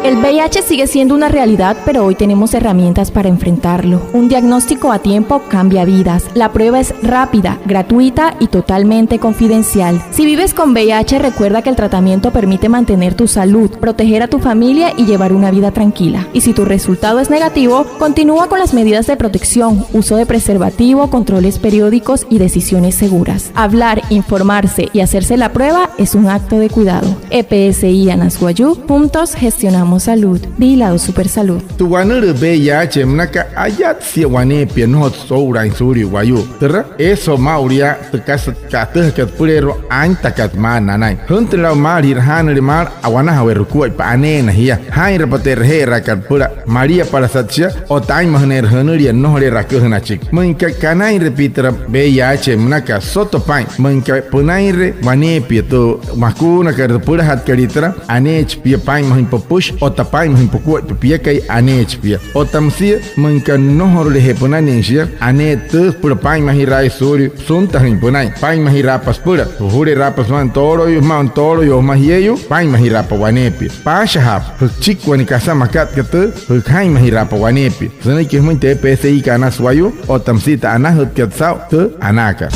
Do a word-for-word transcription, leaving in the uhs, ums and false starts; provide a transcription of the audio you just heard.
El V I H sigue siendo una realidad, pero hoy tenemos herramientas para enfrentarlo. Un diagnóstico a tiempo cambia vidas. La prueba es rápida, gratuita y totalmente confidencial. Si vives con V I H, recuerda que el tratamiento permite mantener tu salud, proteger a tu familia y llevar una vida tranquila. Y si tu resultado es negativo, continúa con las medidas de protección, uso de preservativo, controles periódicos y decisiones seguras. Hablar, informarse y hacerse la prueba es un acto de cuidado. E P S I Anas Wayuu, juntos gestionamos salud. Vigilado Supersalud. Tü wanülüü V I H münaka, ayatsia waneepia nnojotsü oo'ulaain suulia wayuu. Türa, eesü joo maa'ulu yaa tü kasa atüjakat süpüleerua, antakat maa nanain. Jüntünüle aa'u maalü ji'rajaanüle maalü a'wanajaweerü jukuaippa, aneena jia. Jaa'inrapa tü e'raje'eraakat süpüla maliapalasat shia otta aa'inmajüneerü jünülia, nnojoleerü aküjüna achiki. Müin aka kanainre pia türa V I H münaka, soto paa'in. Müin aka pünainre waneepia, tü makuunakat, tü pülajatkat türa, aneechi pia paa'inmajüin püpüshi otta paa'inmajüin pukuaippa piakai, aneechi pia. Otta müsia müin aka nnojoruleje pünanüin shia, aneetü tü süpüla paa'inmajiraaya suulia suntajüin pünain. Paa'inmajiraapa süpüla jujule'eraapa sümaa tooloyuu, sümaa tooloyuu o sümaa jieyuu, paa'inmajiraapa waneepia. Paashajaapa jüchiki wane kasa makat aka tüü, jüjaa'inmajiraapa waneepia. Sünüiki jümüin tü E P S I Anas Wayuu otta müsia tü anajütkat saa'u tü anaakat.